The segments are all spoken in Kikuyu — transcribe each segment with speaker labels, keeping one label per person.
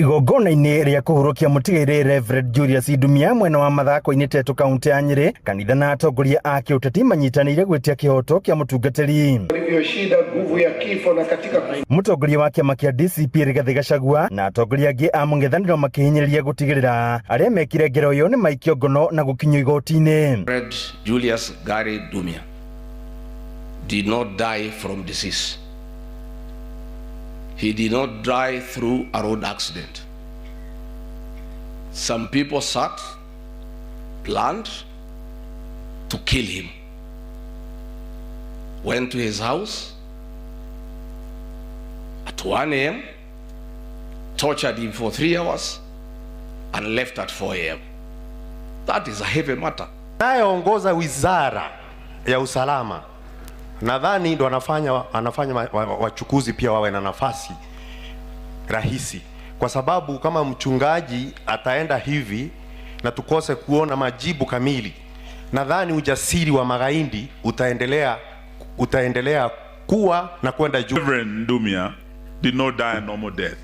Speaker 1: Igongona-inĩ rĩa kũhurũkia mũtigairĩ Reverend Julius Ndumia mwena wa Mathako-inĩ Tetu kaunti ya Nyĩrĩ, kanitha na atongoria a kĩũteti manyitanĩire gwĩtia kĩhoto kĩa mũtungatĩri.
Speaker 2: Walivyoshinda nguvu ya kifo na katika
Speaker 1: Mũtongoria wa kĩama kĩa DCP Rigathĩ Gachagua na atongoria angĩ a mũng'ethanĩro makĩhinyĩrĩria gũtigĩrĩra arĩa mekire ngero ĩyo nĩ maikio ngono na gũkinyio igoti-inĩ.
Speaker 3: Reverend Julius Gary Ndumia did not die from disease. He did not die through a road accident. Some people sat, planned to kill him. Went to his house at 1 a.m., tortured him for 3 hours, and left at 4 a.m. That is a heavy matter.
Speaker 4: Anayeongoza wizara ya usalama nadhani ndo anafanya wachukuzi pia wawe na nafasi rahisi, kwa sababu kama mchungaji ataenda hivi na tukose kuona majibu kamili, nadhani ujasiri wa magaidi utaendelea kuwa na kwenda juu.
Speaker 5: Reverend Ndumia did not die a normal death.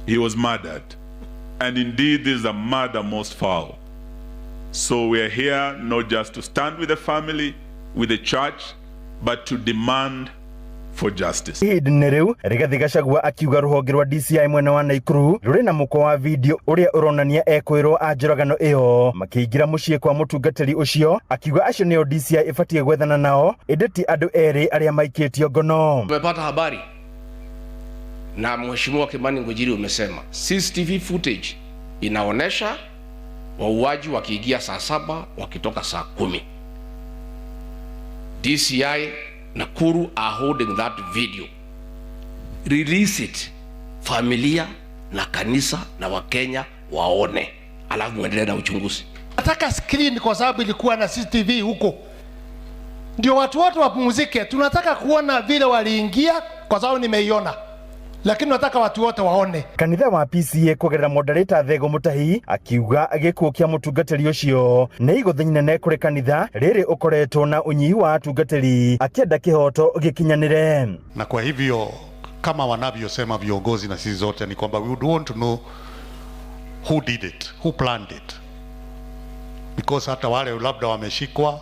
Speaker 5: He was murdered. And indeed, this is a murder most foul. So we are here not just to stand with the family, with the church, but to demand for justice.
Speaker 1: Ihinda-inĩ rĩu Rigathĩ Gachagua akiuga rũhonge rwa DCI mwena wa Naikuru rũrĩ na mũkwa wa video ũrĩa ũronania ekũĩrwo a njũragano ĩyo makĩingĩra mũciĩ kwa mũtungatĩri ũcio, akiuga acio nĩo DCI ĩbatiĩ gwethana nao ĩndĩ ti andũ erĩ arĩa maikĩtio ngono.
Speaker 3: Tumepata habari na Mheshimiwa Kimani Ngunjiri umesema CCTV footage inaonyesha wauaji wakiingia saa 7, wakitoka saa 10. DCI Nakuru are holding that video. Release it, familia na kanisa na Wakenya waone, alafu muendelee na uchunguzi.
Speaker 6: Nataka screen kwa sababu ilikuwa na CCTV huko, ndio watu wote wapumzike. Tunataka kuona vile waliingia, kwa sababu nimeiona, lakini nataka watu wote waone.
Speaker 1: Kanitha wa PCEA kũgerera moderator Thego Mutahi akiuga gĩkuũ kĩa mũtungatĩri ũcio nĩ igũthĩ inene kũrĩ kanitha rĩrĩ ũkoretwo na ũnyihu wa atungatĩri, akĩenda kĩhoto gĩkinyanĩre.
Speaker 7: Na kwa hivyo kama wanavyosema viongozi na sisi zote ni kwamba we would want to know who did it, who planned it, because hata wale labda wameshikwa,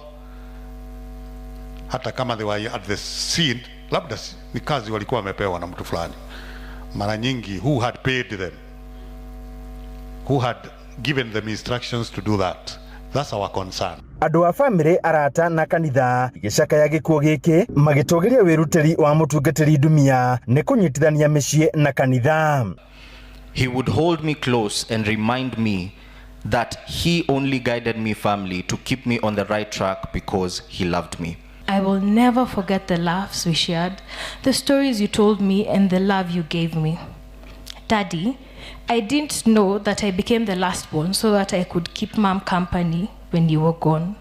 Speaker 7: hata kama they were at the scene, labda ni kazi walikuwa wamepewa na mtu fulani. Mara nyingi who had paid them, who had given them instructions to do that. That's our concern.
Speaker 1: Andũ a bamĩrĩ, arata na kanitha gĩcakaya gĩkuũ gĩkĩ magĩtũgĩria wĩrutĩri wa mũtungatĩri Ndumia nĩ kũnyitithania mĩciĩ na kanitha.
Speaker 8: He would hold me close and remind me that he only guided me firmly to keep me on the right track because he loved me.
Speaker 9: I will never forget the laughs we shared, the stories you told me, and the love you gave me. Daddy, I didn't know that I became the last born so that I could keep Mom company when you were gone.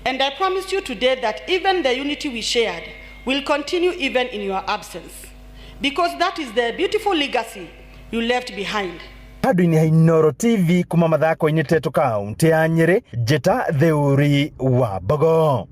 Speaker 10: And I promise you today that even the unity we shared will continue even in your absence, because that is the beautiful legacy you left behind.
Speaker 1: Handũ-inĩ ha Inooro TV kuma Mathako-inĩ, Tetu, kaũntĩ ya Nyĩrĩ, njĩta Theuri wa Mbogo.